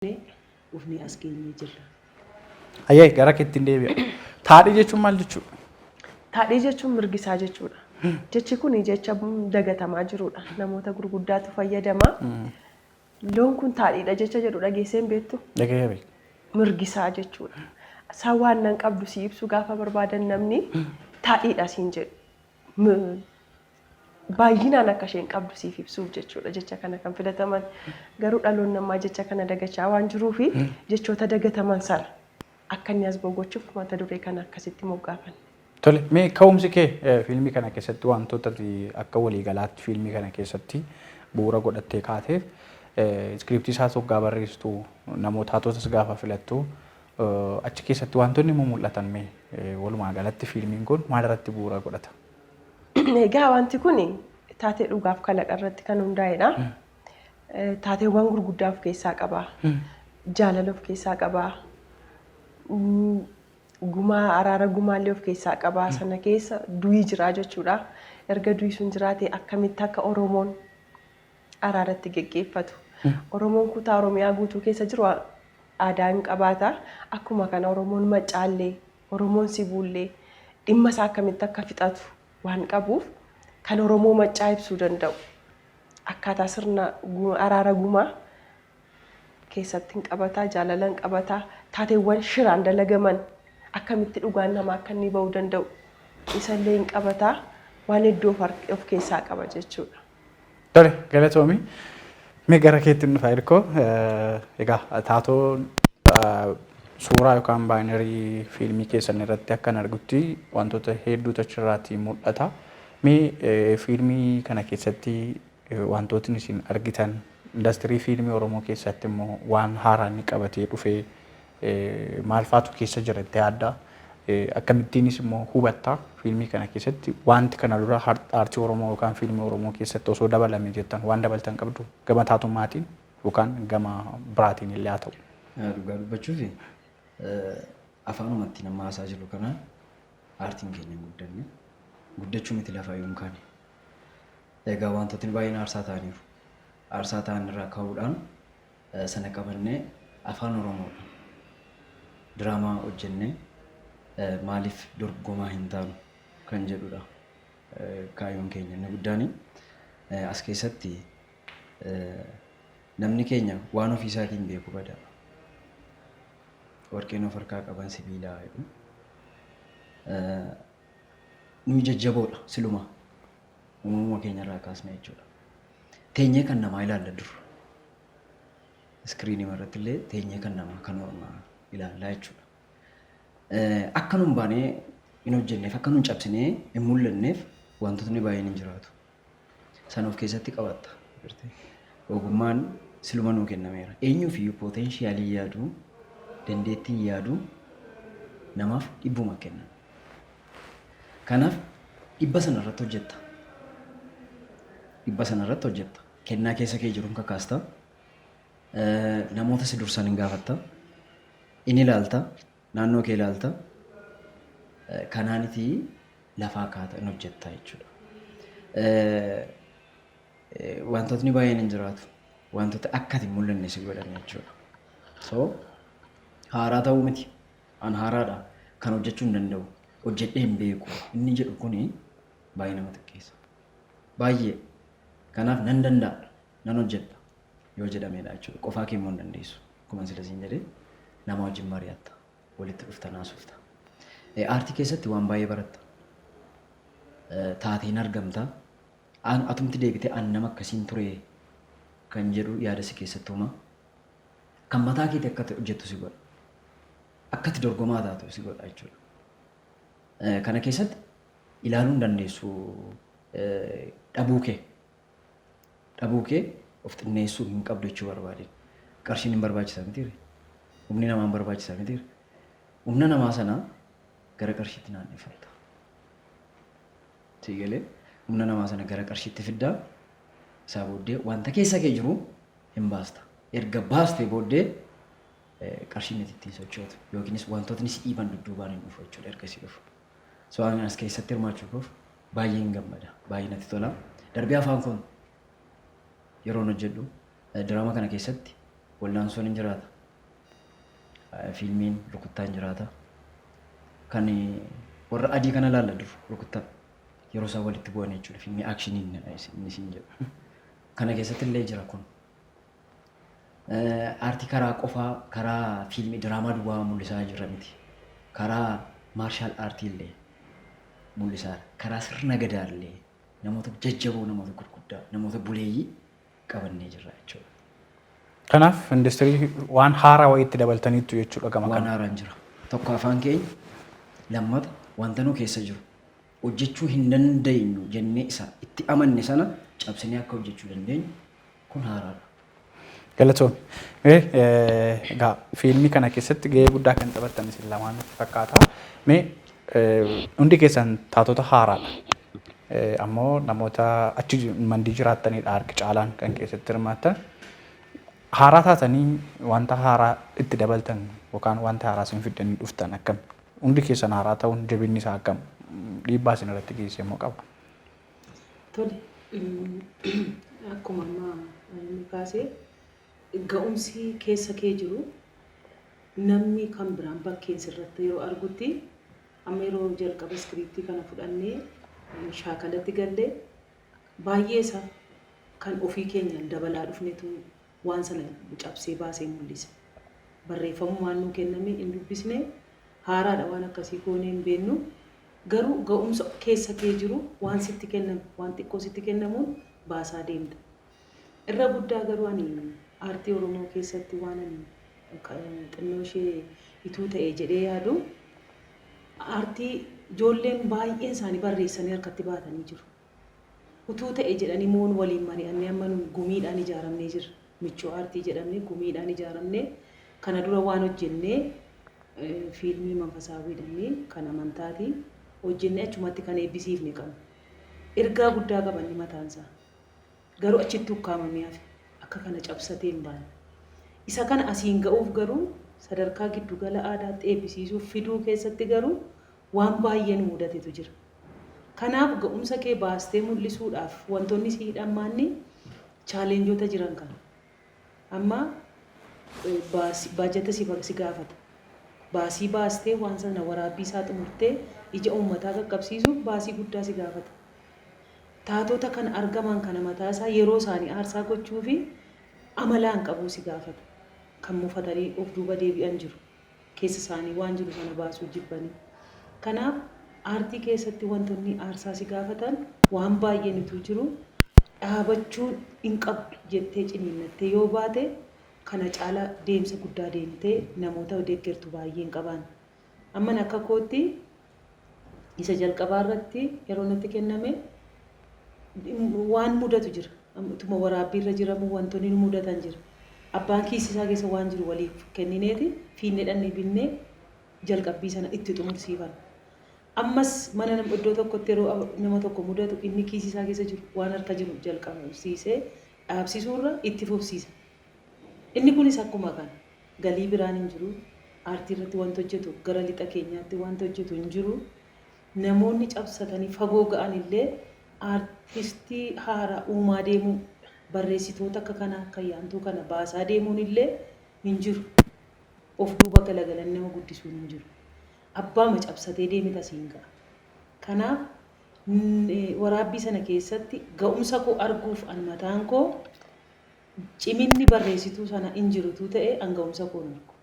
Dhufnee as geenyee jirra. Hayyee, gara keettiin deebi'a. Taadhii jechuun maal jechuudha? Taadhii jechuun mirgisaa jechuudha. Jechi kun jecha dagatamaa jirudha. Namoota gurguddaatu fayyadama. Loon kun taadhiidha jecha jedhu dhageessee hin beektu? Dhaga'ee beeku. Mirgisaa jechuudha. Isaan waan nan qabdu si ibsu gaafa barbaadan namni taadhiidha siin jedhu. Baay'inaan akka isheen qabdu siif ibsuuf jechuudha jecha kana kan filataman. Garuu dhaloonni ammaa jecha kana dagachaa waan jiruufi jechoota dagataman sana akka inni as bahu gochuuf mata duree kana akkasitti moggaafanne. Tole, mee ka'umsi kee fiilmii kana keessatti wantoota ati akka waliigalaatti fiilmii kana keessatti bu'uura godhattee kaateef, iskiriiptii isaas hoggaa barreessitu, namoota taatotas gaafa filattu, achi keessatti wantoonni mumul'atan mee walumaa galatti fiilmiin kun maal irratti bu'uura godhata? Egaa wanti kun taatee dhugaaf kalaqa irratti kan hundaa'edha. Taateewwan gurguddaa of keessaa qaba. Jaalala of keessaa qaba. Gumaa, araara gumaallee of keessaa qaba. Sana keessa du'i jira jechuudha. Erga du'i sun jiraate akkamitti akka Oromoon araaratti geggeeffatu. Oromoon kutaa Oromiyaa guutuu keessa jiru aadaa hin qabaata. Akkuma kana Oromoon Maccaallee, Oromoon Sibuullee dhimma isaa akkamitti akka fixatu waan qabuuf, kan Oromoo Maccaa ibsuu danda'u akkaataa sirna araara gumaa keessatti hin qabata, jaalala hin qabata, taateewwan shiraan dalagaman akkamitti dhugaan namaa akka inni ba'uu danda'u isallee hin qabata, waan hedduu of keessaa qaba jechuudha. Tole, galatoomi. Mee gara keetti dhufa, Hirkoo. Egaa taatoon suuraa yookaan baanarii fiilmii keessan irratti akkan argutti wantoota hedduutu achirraati mul'ata. Mee fiilmii kana keessatti wantootni isin argitan, indastirii fiilmii Oromoo keessatti immoo waan haaraa inni qabatee dhufee maal faatu keessa jira itti yaadda? Akkamittiinis immoo hubatta, fiilmii kana keessatti wanti kana dura aartii Oromoo yookaan fiilmii Oromoo keessatti osoo dabalame jettan waan dabaltan qabdu, gama taatummaatiin yookaan gama biraatiin illee haa ta'u? Dhugaa dubbachuuf, afaanumatti nama haasaa jiru kana, aartiin keenya hin guddanne. Guddachuu miti, lafa iyyuu hin kaane. Egaa wantootni baay'een aarsaa ta'aniiru. Aarsaa ta'an irraa ka'uudhaan sana qabannee afaan Oromoodhaan diraamaa hojjennee maaliif dorgomaa hin taanu kan jedhudha kaayyoon keenya inni guddaan. As keessatti namni keenya waan ofii isaatiin beeku bada. Warqeen of harkaa qaban sibiilaa jedhu. Nuyi jajjaboodha siluma uumamuma keenya irraa kaasne jechuudha. Teenyee kan namaa ilaalla dur. Iskiriinii irratti illee teenyee kan namaa, kan ormaa ilaallaa jechuudha. Akka nun baanee hin hojjenneef, akka nun cabsinee hin mul'anneef wantootni baay'een hin jiraatu. Sana of keessatti qabatta. Ogummaan siluma nuu kennameera. Eenyuuf iyyuu potentialii yaaduu, dandeettiin yaaduu namaaf dhibbuma kennan. Kanaaf dhibba sana irratti hojjetta. Dhibba sana irratti hojjetta. Kennaa keessa kee jiruun kakaasta. Namoota si dursan hin gaafatta. In ilaalta. Naannoo kee ilaalta. Kanaaniti lafaa kaata, hin hojjetta jechuudha. Wantootni baay'een hin jiraatu. Wantoota akka ati hin mul'anne si godhan jechuudha. So haaraa ta'uu miti. An haaraadha. Kan hojjechuu hin danda'u. Hojjedhee hin beeku. Inni jedhu kuni baay'ee nama xiqqeessa. Baay'ee. Kanaaf nan danda'a. Nan hojjedha. Yoo jedhamedha jechuudha. Qofaa kee immoo hin dandeessu. Akkuma sila siin jedhee, nama wajjin mari'atta. Walitti dhufta, naasufta. Aartii keessatti waan baay'ee baratta. Taateen argamta. Atumti deebitee an nama akkasiin ture kan jedhu yaada si keessatti uuma. Kan mataa keetii akka ati hojjettu si godha. Akka ati dorgomaa taatu si godha jechuudha. Kana keessatti ilaaluu hin dandeessu dhabuu kee. Dhabuu kee of xinneessuu hin qabdu jechuu barbaadeen. Qarshiin hin barbaachisa mitiire? Humni namaa hin barbaachisa mitiire? Humna namaa sana gara qarshiitti naanneffatta. Sii galee? Humna namaa sana gara qarshiitti fiddaa, isaa booddee wanta keessa kee jiru hin baasta. Erga baastee booddee qarshiin ati ittiin sochootu yookiinis wantootni si dhiiban dudduubaan hin dhufu jechuudha ergasii dhufu. So ani as keessatti hirmaachuu koof baay'een gammada. Baay'ee natti tola. Darbee afaan koon yeroon hojjedhu, diraama kana keessatti wallaansoon hin jiraata. Fiilmiin rukuttaan jiraata. Kan warra adii kana laalla dur rukuttaa yeroo isaan walitti bu'an jechuudha. Fiilmii actionii inni siin jedhu. Kana keessatti illee jira kun. Aartii karaa qofaa, karaa fiilmii diraamaa duwwaa mul'isaa jirra miti. Karaa martial artii illee mul'isaa, karaa sirna gadaa illee namoota jajjaboo, namoota gurguddaa, namoota buleeyyii qabannee jirra jechuudha. Kanaaf industirii waan haaraa wayiitti dabaltaniittu jechuudha gama Waan kana. Haaraan jira. Tokko afaan keenya, lammata wanta nu keessa jiru hojjechuu hin dandeenyu jennee isa itti amanne sana cabsinee akka hojjechuu dandeenyu kun haaraadha. Galatoomii. Mee egaa fiilmii kana keessatti gahee guddaa kan taphattan isin lamaan natti fakkaata. Mee hundi keessan taatota haaraadha. Ammoo namoota achi mandii jiraattanidha harki caalaan kan keessatti hirmaattan. Haaraa taatanii wanta haaraa itti dabaltan yookaan wanta haaraa isin fiddanii dhuftan akkam? Hundi keessan haaraa ta'uun jabinni isaa akkam? Dhiibbaa isin irratti geessise immoo qaba. Tole, akkuma amma inni kaasee, ga'umsi keessa kee jiru namni kan biraan bakkeen sirratti yeroo argutti, amma yeroo jalqaba scriptii kana fudhannee shaakalatti gallee, baay'ee isa kan ofii keenyaan dabalaa dhufnetu waan sana cabsee baasee mul'isa. Barreeffamumaan nuu kenname hin dubbisne, haaraadha, waan akkasii goonee hin beennu. Garuu ga'umsa keessa kee jiru waan sitti kenname, waan xiqqoo sitti kennamuun baasaa deemta. Irra guddaa garuu ani aartii Oromoo keessatti waan ani xinnoo ishee ituu ta'e jedhee yaadu, aartii ijoolleen baay'een isaanii barreessanii harkatti baatanii jiru. Utuu ta'e jedhanii moon waliin mari'annee, amma nu gumiidhaan ijaaramnee jirra. Michuu aartii jedhamne, gumiidhaan ijaaramnee kana dura waan hojjennee, fiilmii manfasaawiidhaan kan amantaati hojjennee achumatti kan eebbisiifne qabna. Ergaa guddaa qaban inni mataan isaa. Garuu achitti ukkaamamee hafe, akka kana cabsatee hin baane. Isa kana asiin ga'uuf garuu sadarkaa giddugala aadaatti eebbisiisuuf fiduu keessatti garuu waan baay'ee nu mudatetu jira. Kanaaf ga'umsa kee baastee mul'isuudhaaf wantoonni si hidhan maanni challengeota jiran kana. Amma baajata si gaafata. Baasii baastee waan sana waraabbii isaa xumurtee ija uummataa qaqqabsiisuuf baasii guddaa si gaafata. Taatota kan argaman kana mataa isaa yeroo isaanii aarsaa gochuu fi amalaan qabuu si gaafata. Kan mufatanii of duuba deebi'an jiru. Keessa isaanii waan jiru sana baasuu jibbanii. Kanaaf aartii keessatti wantoonni aarsaa si gaafatan waan baay'een jiru. Dhaabachuu hin qabdu jettee ciniinnattee yoo baate, kana caala deemsa guddaa deemtee namoota deeggartu baay'ee hin qabaan. Amman akka kootti isa jalqabaa irratti yeroo natti kenname waan mudatu jira. Utuma waraabbii irra jiramu wantoonni nu mudatan jira. Abbaan kiisii isaa keessa waan jiru waliif kennineeti fiinnee dhannee binnee jalqabbii sana itti xumursiifan. Ammas mana iddoo tokkotti yeroo nama tokko mudatu, inni kiisii isaa keessa jiru waan harka jiru jalqabsiisee dhaabsisuurra itti fufsiisa. Inni kunis akkuma kana galii biraan hin jiru. Aartii irratti wanta hojjetu, gara lixa keenyaatti wanta hojjetu hin jiru. Namoonni cabsatanii fagoo ga'an illee aartistii haaraa uumaa deemuu, barreessitoota akka kanaa akka yaantuu kana baasaa deemuun illee hin jiru. Of duuba galagalan nama guddisuun hin jiru. Abbaama cabsatee deeme tasiin ga'a. Kanaaf waraabbii sana keessatti ga'umsa koo arguuf an mataan koo ciminni barreessituu sana hin jirutu ta'e, an ga'umsa koo hin argu.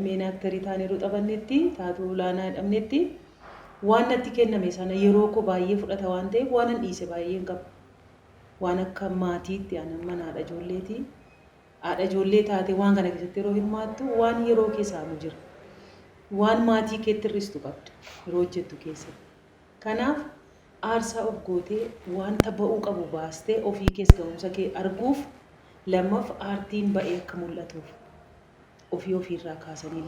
Main actorii taane yeroo taphannetti, taatuu olaanaa jedhamnetti, waan natti kenname sana yeroo koo baay'ee fudhata waan ta'eef waan an dhiise baay'ee hin qabu. Waan akka maatiitti an mana haadha ijoolleeti. Haadha ijoollee taate waan kana keessatti yeroo hirmaattu waan yeroo kee saamu jira. Waan maatii keetti hir'istu qabda yeroo hojjettu keessatti. Kanaaf aarsaa of gootee wanta ba'uu qabu baastee ofii kees ga'umsa kee arguuf, lammaff aartiin ba'ee akka mul'atuuf ofii ofiirraa kaasanii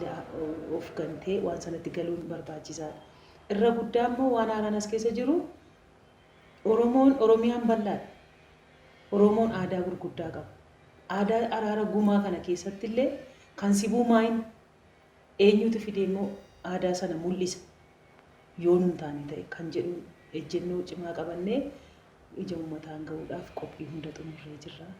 of gantee waan sanatti galuun barbaachisaadha. Irra guddaa immoo waan haaraan as keessa jiru, Oromoon, Oromiyaan bal'aadha. Oromoon aadaa gurguddaa qaba. Aadaa araara gumaa kana keessatti illee kan sibuu maayin eenyutu fidee immoo aadaa sana mul'isa yoo nun taane ta'e kan jedhu ejjennoo cimaa qabannee ija uummataan gahuudhaaf qophii hunda xumurree jirra.